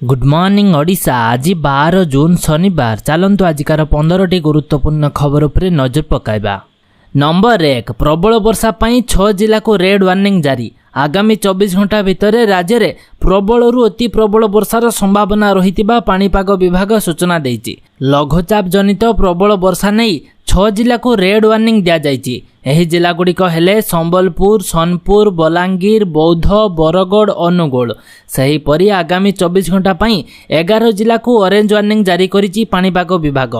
Good morning Odisha. ଆଜି 12 June ଶନିବାର। ଚାଲନ୍ତୁ, ଆଜିକାର 15ଟି ଗୁରୁତ୍ୱପୂର୍ଣ୍ଣ ଖବର ଉପରେ ନଜର ପକାଇବା। ନମ୍ବର 1, ପ୍ରବଳ ବର୍ଷା ପାଇଁ ଛଅ ଜିଲ୍ଲାକୁ ରେଡ୍ ୱାର୍ଣ୍ଣିଂ ଜାରି। ଆଗାମୀ 24 ଘଣ୍ଟା ଭିତରେ ରାଜ୍ୟରେ ପ୍ରବଳରୁ ଅତି ପ୍ରବଳ ବର୍ଷାର ସମ୍ଭାବନା ରହିଥିବା ପାଣିପାଗ ବିଭାଗ ସୂଚନା ଦେଇଛି। ଲଘୁଚାପ ଜନିତ ପ୍ରବଳ ବର୍ଷା ନେଇ ଛଅ ଜିଲ୍ଲାକୁ ରେଡ୍ ୱାର୍ଣ୍ଣିଂ ଦିଆଯାଇଛି। ଏହି ଜିଲ୍ଲାଗୁଡ଼ିକ ହେଲେ ସମ୍ବଲପୁର, ସୋନପୁର, ବଲାଙ୍ଗୀର, ବୌଦ୍ଧ, ବରଗଡ଼, ଅନୁଗୁଳ। ସେହିପରି ଆଗାମୀ 24 ଘଣ୍ଟା ପାଇଁ 11 ଜିଲ୍ଲାକୁ ଅରେଞ୍ଜ ୱାର୍ଣ୍ଣିଂ ଜାରି କରିଛି ପାଣିପାଗ ବିଭାଗ।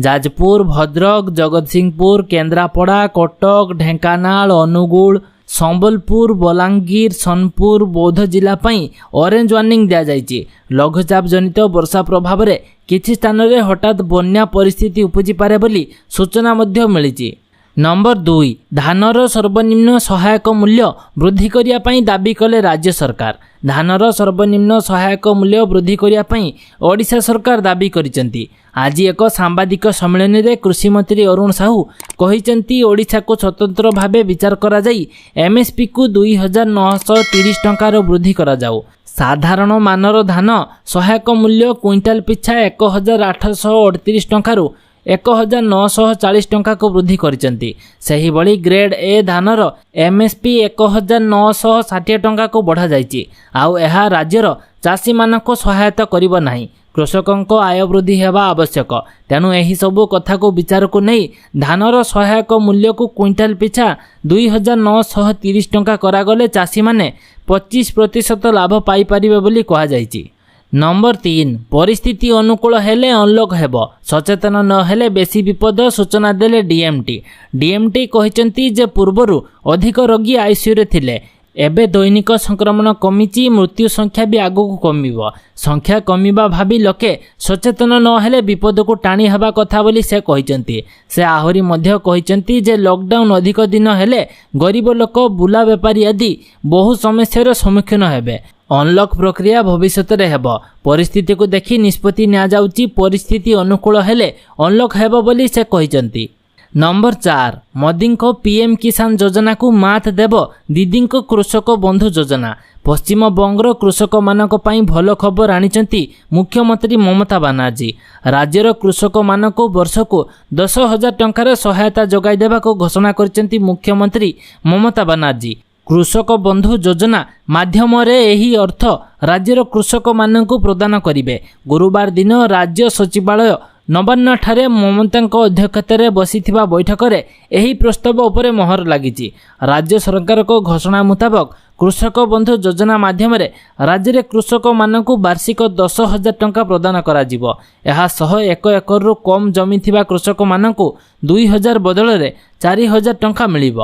ଯାଜପୁର, ଭଦ୍ରକ, ଜଗତସିଂହପୁର, କେନ୍ଦ୍ରାପଡ଼ା, କଟକ, ଢେଙ୍କାନାଳ, ଅନୁଗୁଳ, ସମ୍ବଲପୁର, ବଲାଙ୍ଗୀର, ସୋନପୁର, ବୌଦ୍ଧ ଜିଲ୍ଲା ପାଇଁ ଅରେଞ୍ଜ ୱାର୍ଣ୍ଣିଂ ଦିଆଯାଇଛି। ଲଘୁଚାପ ଜନିତ ବର୍ଷା ପ୍ରଭାବରେ କିଛି ସ୍ଥାନରେ ହଠାତ୍ ବନ୍ୟା ପରିସ୍ଥିତି ଉପୁଜିପାରେ ବୋଲି ସୂଚନା ମଧ୍ୟ ମିଳିଛି। ନମ୍ବର 2, ଧାନର ସର୍ବନିମ୍ନ ସହାୟକ ମୂଲ୍ୟ ବୃଦ୍ଧି କରିବା ପାଇଁ ଦାବି କଲେ ରାଜ୍ୟ ସରକାର। ଧାନର ସର୍ବନିମ୍ନ ସହାୟକ ମୂଲ୍ୟ ବୃଦ୍ଧି କରିବା ପାଇଁ ଓଡ଼ିଶା ସରକାର ଦାବି କରିଛନ୍ତି। ଆଜି ଏକ ସାମ୍ବାଦିକ ସମ୍ମିଳନୀରେ କୃଷିମନ୍ତ୍ରୀ ଅରୁଣ ସାହୁ କହିଛନ୍ତି, ଓଡ଼ିଶାକୁ ସ୍ୱତନ୍ତ୍ର ଭାବେ ବିଚାର କରାଯାଇ ଏମ୍ଏସ୍ପିକୁ 2930 ଟଙ୍କାର ବୃଦ୍ଧି କରାଯାଉ। ସାଧାରଣ ମାନର ଧାନ ସହାୟକ ମୂଲ୍ୟ କୁଇଣ୍ଟାଲ ପିଛା 1838 ଟଙ୍କାରୁ 1940 ଟଙ୍କାକୁ ବୃଦ୍ଧି କରିଛନ୍ତି। ସେହିଭଳି ଗ୍ରେଡ୍ ଏ ଧାନର ଏମ୍ଏସ୍ପି 1960 ଟଙ୍କାକୁ ବଢ଼ାଯାଇଛି। ଆଉ ଏହା ରାଜ୍ୟର ଚାଷୀମାନଙ୍କୁ ସହାୟତା କରିବ ନାହିଁ। କୃଷକଙ୍କ ଆୟ ବୃଦ୍ଧି ହେବା ଆବଶ୍ୟକ। ତେଣୁ ଏହିସବୁ କଥାକୁ ବିଚାରକୁ ନେଇ ଧାନର ସହାୟକ ମୂଲ୍ୟକୁ କୁଇଣ୍ଟାଲ ପିଛା 2930 ଟଙ୍କା କରାଗଲେ ଚାଷୀମାନେ 25% ଲାଭ ପାଇପାରିବେ ବୋଲି କୁହାଯାଇଛି। ନମ୍ବର 3, ପରିସ୍ଥିତି ଅନୁକୂଳ ହେଲେ ଅନଲକ୍ ହେବ, ସଚେତନ ନ ହେଲେ ବେଶୀ ବିପଦ, ସୂଚନା ଦେଲେ ଡିଏମ୍ଟି। ଡିଏମ୍ଟି କହିଛନ୍ତି ଯେ ପୂର୍ବରୁ ଅଧିକ ରୋଗୀ ଆଇସିୟୁରେ ଥିଲେ। ଏବେ ଦୈନିକ ସଂକ୍ରମଣ କମିଛି, ମୃତ୍ୟୁ ସଂଖ୍ୟା ବି ଆଗକୁ କମିବ। ସଂଖ୍ୟା କମିବା ଭାବି ଲୋକେ ସଚେତନ ନ ହେଲେ ବିପଦକୁ ଟାଣି ହେବା କଥା ବୋଲି ସେ କହିଛନ୍ତି। ସେ ଆହୁରି ମଧ୍ୟ କହିଛନ୍ତି ଯେ ଲକଡାଉନ ଅଧିକ ଦିନ ହେଲେ ଗରିବ ଲୋକ, ବୁଲା ବେପାରୀ ଆଦି ବହୁ ସମସ୍ୟାର ସମ୍ମୁଖୀନ ହେବେ। ଅନଲକ୍ ପ୍ରକ୍ରିୟା ଭବିଷ୍ୟତରେ ହେବ। ପରିସ୍ଥିତିକୁ ଦେଖି ନିଷ୍ପତ୍ତି ନିଆଯାଉଛି। ପରିସ୍ଥିତି ଅନୁକୂଳ ହେଲେ ଅନଲକ୍ ହେବ ବୋଲି ସେ କହିଛନ୍ତି। ନମ୍ବର 4, ମୋଦିଙ୍କ ପିଏମ୍ କିଷାନ ଯୋଜନାକୁ ମାତ୍ ଦେବ ଦିଦିଙ୍କ କୃଷକ ବନ୍ଧୁ ଯୋଜନା। ପଶ୍ଚିମବଙ୍ଗର କୃଷକମାନଙ୍କ ପାଇଁ ଭଲ ଖବର ଆଣିଛନ୍ତି ମୁଖ୍ୟମନ୍ତ୍ରୀ ମମତା ବାନାର୍ଜୀ। ରାଜ୍ୟର କୃଷକମାନଙ୍କୁ ବର୍ଷକୁ 10,000 ଟଙ୍କାର ସହାୟତା ଯୋଗାଇ ଦେବାକୁ ଘୋଷଣା କରିଛନ୍ତି ମୁଖ୍ୟମନ୍ତ୍ରୀ ମମତା ବାନାର୍ଜୀ। କୃଷକ ବନ୍ଧୁ ଯୋଜନା ମାଧ୍ୟମରେ ଏହି ଅର୍ଥ ରାଜ୍ୟର କୃଷକମାନଙ୍କୁ ପ୍ରଦାନ କରିବେ। ଗୁରୁବାର ଦିନ ରାଜ୍ୟ ସଚିବାଳୟ ନବାନ୍ନଠାରେ ମମତାଙ୍କ ଅଧ୍ୟକ୍ଷତାରେ ବସିଥିବା ବୈଠକରେ ଏହି ପ୍ରସ୍ତାବ ଉପରେ ମୋହର ଲାଗିଛି। ରାଜ୍ୟ ସରକାରଙ୍କ ଘୋଷଣା ମୁତାବକ କୃଷକ ବନ୍ଧୁ ଯୋଜନା ମାଧ୍ୟମରେ ରାଜ୍ୟରେ କୃଷକମାନଙ୍କୁ ବାର୍ଷିକ 10,000 ଟଙ୍କା ପ୍ରଦାନ କରାଯିବ। ଏହା ସହ 1 ଏକରରୁ କମ୍ ଜମି ଥିବା କୃଷକମାନଙ୍କୁ 2000 ବଦଳରେ 4000 ଟଙ୍କା ମିଳିବ।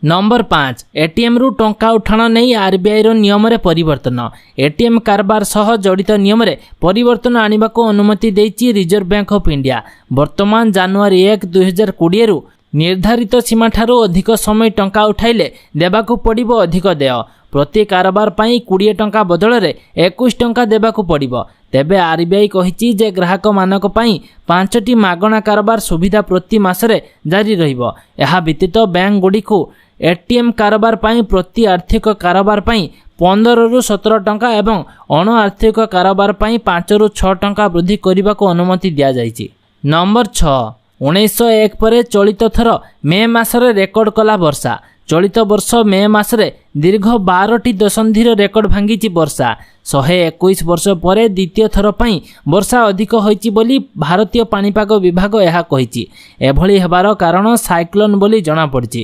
ନମ୍ବର 5, ଏଟିଏମ୍ରୁ ଟଙ୍କା ଉଠାଣ ନେଇ ଆର୍ବିଆଇର ନିୟମରେ ପରିବର୍ତ୍ତନ। ଏଟିଏମ୍ କାରବାର ସହ ଜଡ଼ିତ ନିୟମରେ ପରିବର୍ତ୍ତନ ଆଣିବାକୁ ଅନୁମତି ଦେଇଛି ରିଜର୍ଭ ବ୍ୟାଙ୍କ ଅଫ୍ ଇଣ୍ଡିଆ। ବର୍ତ୍ତମାନ ଜାନୁଆରୀ 1, 2020ରୁ ନିର୍ଦ୍ଧାରିତ ସୀମାଠାରୁ ଅଧିକ ସମୟ ଟଙ୍କା ଉଠାଇଲେ ଦେବାକୁ ପଡ଼ିବ ଅଧିକ ଦେୟ। ପ୍ରତି କାରବାର ପାଇଁ 20 ଟଙ୍କା ବଦଳରେ 21 ଟଙ୍କା ଦେବାକୁ ପଡ଼ିବ। ତେବେ ଆର୍ବିଆଇ କହିଛି ଯେ ଗ୍ରାହକମାନଙ୍କ ପାଇଁ ପାଞ୍ଚଟି ମାଗଣା କାରବାର ସୁବିଧା ପ୍ରତି ମାସରେ ଜାରି ରହିବ। ଏହା ବ୍ୟତୀତ ବ୍ୟାଙ୍କଗୁଡ଼ିକୁ ଏଟିଏମ୍ କାରବାର ପାଇଁ ପ୍ରତି ଆର୍ଥିକ କାରବାର ପାଇଁ 15ରୁ 17 ଟଙ୍କା ଏବଂ ଅଣ ଆର୍ଥିକ କାରବାର ପାଇଁ 5ରୁ 6 ଟଙ୍କା ବୃଦ୍ଧି କରିବାକୁ ଅନୁମତି ଦିଆଯାଇଛି। ନମ୍ବର 6, 1901 ପରେ ଚଳିତ ଥର ମେ ମାସରେ ରେକର୍ଡ କଲା ବର୍ଷା। ଚଳିତ ବର୍ଷ ମେ ମାସରେ ଦୀର୍ଘ 12ଟି ଦଶନ୍ଧିର ରେକର୍ଡ ଭାଙ୍ଗିଛି ବର୍ଷା। 121 ବର୍ଷ ପରେ ଦ୍ୱିତୀୟ ଥର ପାଇଁ ବର୍ଷା ଅଧିକ ହୋଇଛି ବୋଲି ଭାରତୀୟ ପାଣିପାଗ ବିଭାଗ ଏହା କହିଛି। ଏଭଳି ହେବାର କାରଣ ସାଇକ୍ଲୋନ୍ ବୋଲି ଜଣାପଡ଼ିଛି।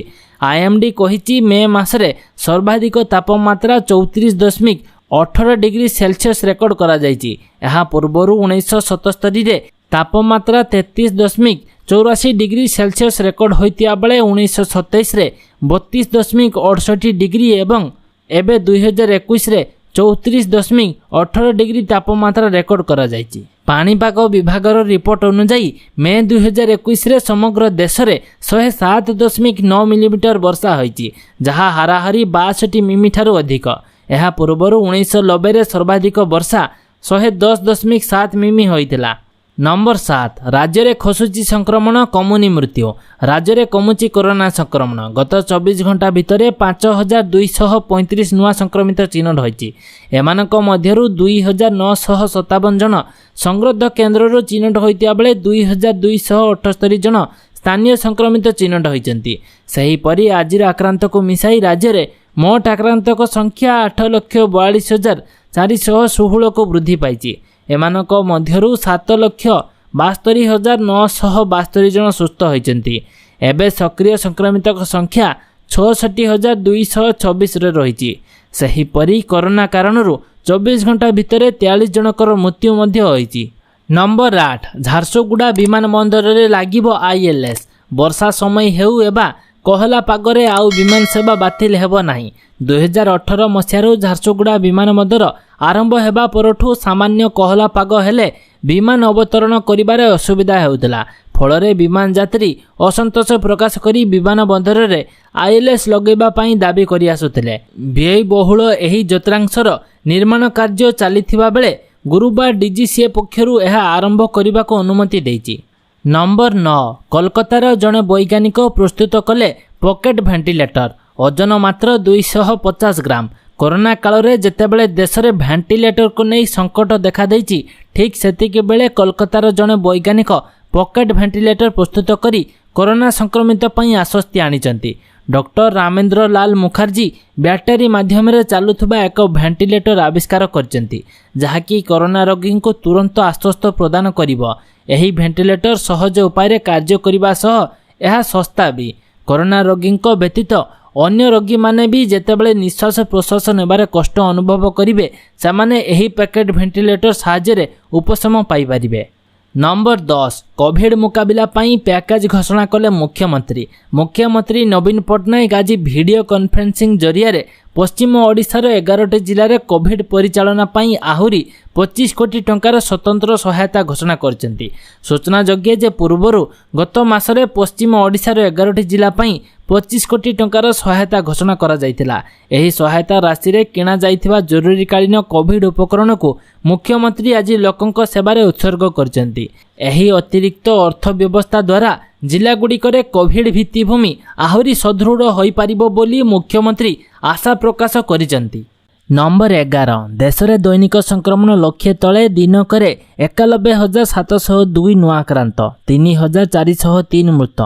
ଆଇଏମ୍ଡି କହିଛି, ମେ ମାସରେ ସର୍ବାଧିକ ତାପମାତ୍ରା 34.18 ଡିଗ୍ରୀ ସେଲସିୟସ୍ ରେକର୍ଡ କରାଯାଇଛି। ଏହା ପୂର୍ବରୁ 1977ରେ ତାପମାତ୍ରା 33.84 ଡିଗ୍ରୀ ସେଲସିୟସ୍ ରେକର୍ଡ ହୋଇଥିବା ବେଳେ 1927ରେ 32.68 ଡିଗ୍ରୀ ଏବଂ ଏବେ 2021ରେ 34.18 ଡିଗ୍ରୀ ତାପମାତ୍ରା ରେକର୍ଡ କରାଯାଇଛି। ପାଣିପାଗ ବିଭାଗର ରିପୋର୍ଟ ଅନୁଯାୟୀ ମେ 2021ରେ ସମଗ୍ର ଦେଶରେ 107.9 ମିଲିମିଟର ବର୍ଷା ହୋଇଛି, ଯାହା ହାରାହାରି 62 ମିମି ଠାରୁ ଅଧିକ। ଏହା ପୂର୍ବରୁ 1990ରେ ସର୍ବାଧିକ ବର୍ଷା 110.7 ମିମି ହୋଇଥିଲା। ନମ୍ବର 7, ରାଜ୍ୟରେ ଖସୁଛି ସଂକ୍ରମଣ, କମୁନି ମୃତ୍ୟୁ। ରାଜ୍ୟରେ କମୁଛି କରୋନା ସଂକ୍ରମଣ। ଗତ 24 ଘଣ୍ଟା ଭିତରେ 5235 ନୂଆ ସଂକ୍ରମିତ ଚିହ୍ନଟ ହୋଇଛି। ଏମାନଙ୍କ ମଧ୍ୟରୁ 2957 ଜଣ ସଂଗରୋଧ କେନ୍ଦ୍ରରୁ ଚିହ୍ନଟ ହୋଇଥିବା ବେଳେ 2278 ଜଣ ସ୍ଥାନୀୟ ସଂକ୍ରମିତ ଚିହ୍ନଟ ହୋଇଛନ୍ତି। ସେହିପରି ଆଜିର ଆକ୍ରାନ୍ତକୁ ମିଶାଇ ରାଜ୍ୟରେ ମୋଟ ଆକ୍ରାନ୍ତଙ୍କ ସଂଖ୍ୟା 8,42,416କୁ ବୃଦ୍ଧି ପାଇଛି। ଏମାନଙ୍କ ମଧ୍ୟରୁ 7,72,972 ଜଣ ସୁସ୍ଥ ହୋଇଛନ୍ତି। ଏବେ ସକ୍ରିୟ ସଂକ୍ରମିତଙ୍କ ସଂଖ୍ୟା 66,226ରେ ରହିଛି। ସେହିପରି କରୋନା କାରଣରୁ 24 ଘଣ୍ଟା ଭିତରେ 43 ଜଣଙ୍କର ମୃତ୍ୟୁ ମଧ୍ୟ ହୋଇଛି। ନମ୍ବର 8, ଝାରସୁଗୁଡ଼ା ବିମାନ ବନ୍ଦରରେ ଲାଗିବ ଆଇଏଲ୍ଏସ୍। ବର୍ଷା ସମୟ ହେଉ ଏବା କୋହଲା ପାଗରେ ଆଉ ବିମାନ ସେବା ବାତିଲ ହେବ ନାହିଁ। 2018 ମସିହାରୁ ଝାରସୁଗୁଡ଼ା ବିମାନ ବନ୍ଦର ଆରମ୍ଭ ହେବା ପରଠୁ ସାମାନ୍ୟ କୋହଲା ପାଗ ହେଲେ ବିମାନ ଅବତରଣ କରିବାରେ ଅସୁବିଧା ହେଉଥିଲା। ଫଳରେ ବିମାନ ଯାତ୍ରୀ ଅସନ୍ତୋଷ ପ୍ରକାଶ କରି ବିମାନ ବନ୍ଦରରେ ଆଇଏଲ୍ଏସ୍ ଲଗାଇବା ପାଇଁ ଦାବି କରିଆସୁଥିଲେ। ବ୍ୟୟବହୁଳ ଏହି ଯନ୍ତ୍ରାଂଶର ନିର୍ମାଣ କାର୍ଯ୍ୟ ଚାଲିଥିବା ବେଳେ ଗୁରୁବାର ଡିଜିସିଏ ପକ୍ଷରୁ ଏହା ଆରମ୍ଭ କରିବାକୁ ଅନୁମତି ଦେଇଛି। ନମ୍ବର 9, କୋଲକାତାର ଜଣେ ବୈଜ୍ଞାନିକ ପ୍ରସ୍ତୁତ କଲେ ପକେଟ୍ ଭେଣ୍ଟିଲେଟର। ଓଜନ ମାତ୍ର 250 ଗ୍ରାମ। କରୋନା କାଳରେ ଯେତେବେଳେ ଦେଶରେ ଭେଣ୍ଟିଲେଟରକୁ ନେଇ ସଙ୍କଟ ଦେଖାଦେଇଛି, ଠିକ୍ ସେତିକି ବେଳେ କୋଲକାତାର ଜଣେ ବୈଜ୍ଞାନିକ ପକେଟ୍ ଭେଣ୍ଟିଲେଟର ପ୍ରସ୍ତୁତ କରି କରୋନା ସଂକ୍ରମିତ ପାଇଁ ଆଶ୍ୱସ୍ତି ଆଣିଛନ୍ତି। ଡକ୍ଟର ରାମେନ୍ଦ୍ର ଲାଲ ମୁଖାର୍ଜୀ ବ୍ୟାଟେରୀ ମାଧ୍ୟମରେ ଚାଲୁଥିବା ଏକ ଭେଣ୍ଟିଲେଟର ଆବିଷ୍କାର କରିଛନ୍ତି, ଯାହାକି କରୋନା ରୋଗୀଙ୍କୁ ତୁରନ୍ତ ଆଶ୍ୱସ୍ତ ପ୍ରଦାନ କରିବ। ଏହି ଭେଣ୍ଟିଲେଟର ସହଜ ଉପାୟରେ କାର୍ଯ୍ୟ କରିବା ସହ ଏହା ଶସ୍ତା ବି। କରୋନା ରୋଗୀଙ୍କ ବ୍ୟତୀତ ଅନ୍ୟ ରୋଗୀମାନେ ବି ଯେତେବେଳେ ନିଶ୍ୱାସ ପ୍ରଶ୍ୱାସ ନେବାରେ କଷ୍ଟ ଅନୁଭବ କରିବେ, ସେମାନେ ଏହି ପ୍ୟାକେଟ୍ ଭେଣ୍ଟିଲେଟର ସାହାଯ୍ୟରେ ଉପଶମ ପାଇପାରିବେ। ନମ୍ବର 10, କୋଭିଡ ମୁକାବିଲା ପାଇଁ ପ୍ୟାକେଜ ଘୋଷଣା କଲେ ମୁଖ୍ୟମନ୍ତ୍ରୀ। ମୁଖ୍ୟମନ୍ତ୍ରୀ ନବୀନ ପଟ୍ଟନାୟକ ଆଜି ଭିଡ଼ିଓ କନଫରେନ୍ସିଂ ଜରିଆରେ ପଶ୍ଚିମ ଓଡ଼ିଶାର 11ଟି ଜିଲ୍ଲାରେ କୋଭିଡ ପରିଚାଳନା ପାଇଁ ଆହୁରି 25 କୋଟି ଟଙ୍କାର ସ୍ୱତନ୍ତ୍ର ସହାୟତା ଘୋଷଣା କରିଛନ୍ତି। ସୂଚନାଯୋଗ୍ୟ ଯେ ପୂର୍ବରୁ ଗତ ମାସରେ ପଶ୍ଚିମ ଓଡ଼ିଶାର 11ଟି ଜିଲ୍ଲା ପାଇଁ 25 କୋଟି ଟଙ୍କାର ସହାୟତା ଘୋଷଣା କରାଯାଇଥିଲା। ଏହି ସହାୟତା ରାଶିରେ କିଣାଯାଇଥିବା ଜରୁରୀକାଳୀନ କୋଭିଡ ଉପକରଣକୁ ମୁଖ୍ୟମନ୍ତ୍ରୀ ଆଜି ଲୋକଙ୍କ ସେବାରେ ଉତ୍ସର୍ଗ କରିଛନ୍ତି। ଏହି ଅତିରିକ୍ତ ଅର୍ଥ ବ୍ୟବସ୍ଥା ଦ୍ୱାରା ଜିଲ୍ଲାଗୁଡ଼ିକରେ କୋଭିଡ ଭିତ୍ତିଭୂମି ଆହୁରି ସୁଦୃଢ଼ ହୋଇପାରିବ ବୋଲି ମୁଖ୍ୟମନ୍ତ୍ରୀ ଆଶା ପ୍ରକାଶ କରିଛନ୍ତି। ନମ୍ବର 11, ଦେଶରେ ଦୈନିକ ସଂକ୍ରମଣ ଲକ୍ଷେ ତଳେ। ଦିନକରେ 91,702 ନୂଆ ଆକ୍ରାନ୍ତ, 3403 ମୃତ।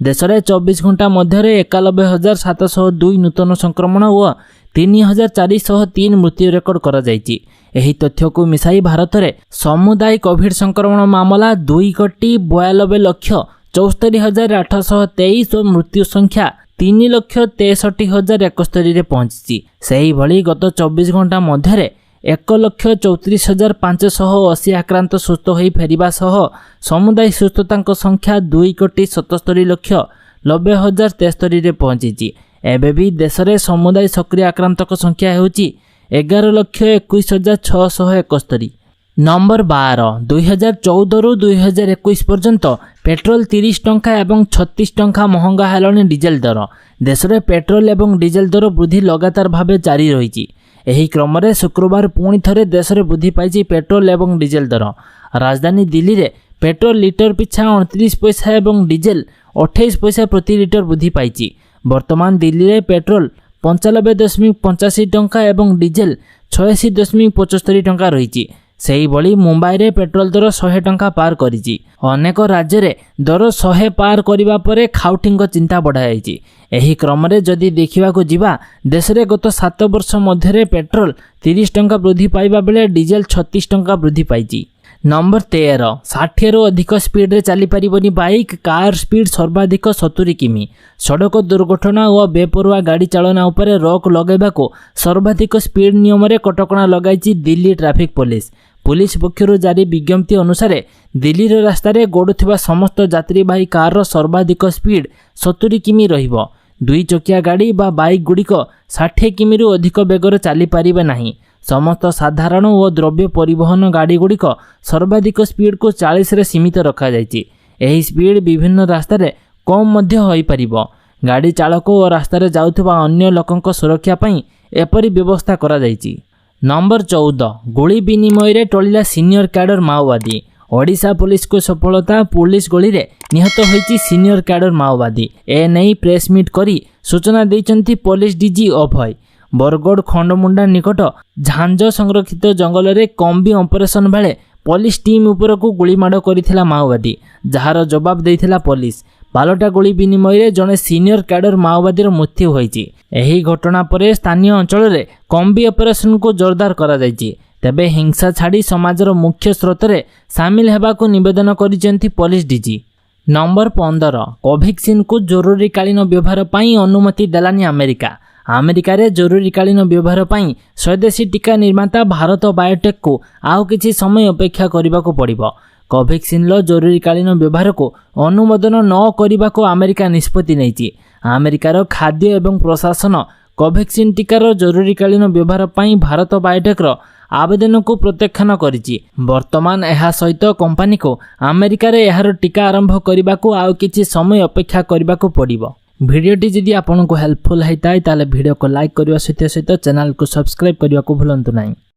ଦେଶରେ 24 ଘଣ୍ଟା ମଧ୍ୟରେ 91,702 ନୂତନ ସଂକ୍ରମଣ ଓ 3403 ମୃତ୍ୟୁ ରେକର୍ଡ କରାଯାଇଛି। ଏହି ତଥ୍ୟକୁ ମିଶାଇ ଭାରତରେ ସମୁଦାୟ କୋଭିଡ ସଂକ୍ରମଣ ମାମଲା 2,92,74,823 ଓ ମୃତ୍ୟୁ ସଂଖ୍ୟା 3,63,071ରେ ପହଞ୍ଚିଛି। ସେହିଭଳି ଗତ 24 ଘଣ୍ଟା ମଧ୍ୟରେ 1,34,580 ଆକ୍ରାନ୍ତ ସୁସ୍ଥ ହୋଇ ଫେରିବା ସହ ସମୁଦାୟ ସୁସ୍ଥତାଙ୍କ ସଂଖ୍ୟା 2,77,90,073ରେ ପହଞ୍ଚିଛି। ଏବେ ବି ଦେଶରେ ସମୁଦାୟ ସକ୍ରିୟ ଆକ୍ରାନ୍ତଙ୍କ ସଂଖ୍ୟା ହେଉଛି 11,21,671। ନମ୍ବର 12, 2014ରୁ 2021 ପର୍ଯ୍ୟନ୍ତ ପେଟ୍ରୋଲ 30 ଟଙ୍କା ଏବଂ 36 ଟଙ୍କା ମହଙ୍ଗା ହେଲାଣି ଡିଜେଲ ଦର। ଦେଶରେ ପେଟ୍ରୋଲ ଏବଂ ଡିଜେଲ ଦର ବୃଦ୍ଧି ଲଗାତାର ଭାବେ ଜାରି ରହିଛି। ଏହି କ୍ରମରେ ଶୁକ୍ରବାର ପୁଣି ଥରେ ଦେଶରେ ବୃଦ୍ଧି ପାଇଛି ପେଟ୍ରୋଲ ଏବଂ ଡିଜେଲ ଦର। ରାଜଧାନୀ ଦିଲ୍ଲୀରେ ପେଟ୍ରୋଲ ଲିଟର ପିଛା 29 ପଇସା ଏବଂ ଡିଜେଲ 28 ପଇସା ପ୍ରତି ଲିଟର ବୃଦ୍ଧି ପାଇଛି। ବର୍ତ୍ତମାନ ଦିଲ୍ଲୀରେ ପେଟ୍ରୋଲ 95.85 ଟଙ୍କା ଏବଂ ଡିଜେଲ 86.75 ଟଙ୍କା ରହିଛି। ସେହିଭଳି ମୁମ୍ବାଇରେ ପେଟ୍ରୋଲ ଦର 100 ଟଙ୍କା ପାର କରିଛି। ଅନେକ ରାଜ୍ୟରେ ଦର 100 ପାର କରିବା ପରେ ଖାଉଟିଙ୍କ ଚିନ୍ତା ବଢ଼ାଯାଇଛି। ଏହି କ୍ରମରେ ଯଦି ଦେଖିବାକୁ ଯିବା, ଦେଶରେ ଗତ 7 ବର୍ଷ ମଧ୍ୟରେ ପେଟ୍ରୋଲ 30 ଟଙ୍କା ବୃଦ୍ଧି ପାଇବା ବେଳେ ଡିଜେଲ 36 ଟଙ୍କା ବୃଦ୍ଧି ପାଇଛି। ନମ୍ବର 13, 60ରୁ ଅଧିକ ସ୍ପିଡରେ ଚାଲିପାରିବନି ବାଇକ୍, କାର୍ ସ୍ପିଡ୍ ସର୍ବାଧିକ 70 କିମି। ସଡ଼କ ଦୁର୍ଘଟଣା ଓ ବେପରୁଆ ଗାଡ଼ି ଚାଳନା ଉପରେ ରୋକ ଲଗାଇବାକୁ ସର୍ବାଧିକ ସ୍ପିଡ୍ ନିୟମରେ କଟକଣା ଲଗାଇଛି ଦିଲ୍ଲୀ ଟ୍ରାଫିକ୍ ପୋଲିସ। ପୋଲିସ ପକ୍ଷରୁ ଜାରି ବିଜ୍ଞପ୍ତି ଅନୁସାରେ ଦିଲ୍ଲୀର ରାସ୍ତାରେ ଗଡ଼ୁଥିବା ସମସ୍ତ ଯାତ୍ରୀବାହୀ କାରର ସର୍ବାଧିକ ସ୍ପିଡ୍ 70 କିମି ରହିବ। ଦୁଇ ଚକିଆ ଗାଡ଼ି ବା ବାଇକ୍ ଗୁଡ଼ିକ 60 କିମିରୁ ଅଧିକ ବେଗରେ ଚାଲିପାରିବେ ନାହିଁ। ସମସ୍ତ ସାଧାରଣ ଓ ଦ୍ରବ୍ୟ ପରିବହନ ଗାଡ଼ିଗୁଡ଼ିକ ସର୍ବାଧିକ ସ୍ପିଡ୍କୁ 40ରେ ସୀମିତ ରଖାଯାଇଛି। ଏହି ସ୍ପିଡ୍ ବିଭିନ୍ନ ରାସ୍ତାରେ କମ୍ ମଧ୍ୟ ହୋଇପାରିବ। ଗାଡ଼ି ଚାଳକ ଓ ରାସ୍ତାରେ ଯାଉଥିବା ଅନ୍ୟ ଲୋକଙ୍କ ସୁରକ୍ଷା ପାଇଁ ଏପରି ବ୍ୟବସ୍ଥା କରାଯାଇଛି। ନମ୍ବର 14, ଗୁଳି ବିନିମୟରେ ଟଳିଲା ସିନିୟର କ୍ୟାଡର ମାଓବାଦୀ। ଓଡ଼ିଶା ପୋଲିସକୁ ସଫଳତା। ପୋଲିସ ଗୁଳିରେ ନିହତ ହୋଇଛି ସିନିୟର କ୍ୟାଡର ମାଓବାଦୀ। ଏନେଇ ପ୍ରେସମିଟ୍ କରି ସୂଚନା ଦେଇଛନ୍ତି ପୋଲିସ ଡିଜି ଅଭୟ। ବରଗଡ଼ ଖଣ୍ଡମୁଣ୍ଡା ନିକଟ ଝାଞ୍ଜ ସଂରକ୍ଷିତ ଜଙ୍ଗଲରେ କମ୍ବି ଅପରେସନ ବେଳେ ପୋଲିସ ଟିମ୍ ଉପରକୁ ଗୁଳିମାଡ଼ କରିଥିଲା ମାଓବାଦୀ, ଯାହାର ଜବାବ ଦେଇଥିଲା ପୋଲିସ। ପାଲଟା ଗୁଳି ବିନିମୟରେ ଜଣେ ସିନିୟର କ୍ୟାଡର ମାଓବାଦୀର ମୃତ୍ୟୁ ହୋଇଛି। ଏହି ଘଟଣା ପରେ ସ୍ଥାନୀୟ ଅଞ୍ଚଳରେ କମ୍ବି ଅପରେସନକୁ ଜୋରଦାର କରାଯାଇଛି। ତେବେ ହିଂସା ଛାଡ଼ି ସମାଜର ମୁଖ୍ୟ ସ୍ରୋତରେ ସାମିଲ ହେବାକୁ ନିବେଦନ କରିଛନ୍ତି ପୋଲିସ ଡିଜି। ନମ୍ବର 15, କୋଭାକ୍ସିନକୁ ଜରୁରୀକାଳୀନ ବ୍ୟବହାର ପାଇଁ ଅନୁମତି ଦେଲାନି ଆମେରିକା। ଆମେରିକାରେ ଜରୁରୀକାଳୀନ ବ୍ୟବହାର ପାଇଁ ସ୍ୱଦେଶୀ ଟିକା ନିର୍ମାତା ଭାରତ ବାୟୋଟେକ୍କୁ ଆଉ କିଛି ସମୟ ଅପେକ୍ଷା କରିବାକୁ ପଡ଼ିବ। କୋଭାକ୍ସିନର ଜରୁରୀକାଳୀନ ବ୍ୟବହାରକୁ ଅନୁମୋଦନ ନ କରିବାକୁ ଆମେରିକା ନିଷ୍ପତ୍ତି ନେଇଛି। ଆମେରିକାର ଖାଦ୍ୟ ଏବଂ ପ୍ରଶାସନ କୋଭାକ୍ସିନ ଟିକାର ଜରୁରୀକାଳୀନ ବ୍ୟବହାର ପାଇଁ ଭାରତ ବାୟୋଟେକ୍ର ଆବେଦନକୁ ପ୍ରତ୍ୟାଖ୍ୟାନ କରିଛି। ବର୍ତ୍ତମାନ ଏହା ସହିତ କମ୍ପାନୀକୁ ଆମେରିକାରେ ଏହାର ଟିକା ଆରମ୍ଭ କରିବାକୁ ଆଉ କିଛି ସମୟ ଅପେକ୍ଷା କରିବାକୁ ପଡ଼ିବ। ଭିଡ଼ିଓଟି ଯଦି ଆପଣଙ୍କୁ ହେଲ୍ପଫୁଲ୍ ହେଇଥାଏ, ତାହେଲେ ଭିଡ଼ିଓକୁ ଲାଇକ୍ କରିବା ସହିତ ସହିତ ଚ୍ୟାନେଲକୁ ସବସ୍କ୍ରାଇବ୍ କରିବାକୁ ଭୁଲନ୍ତୁ ନାହିଁ।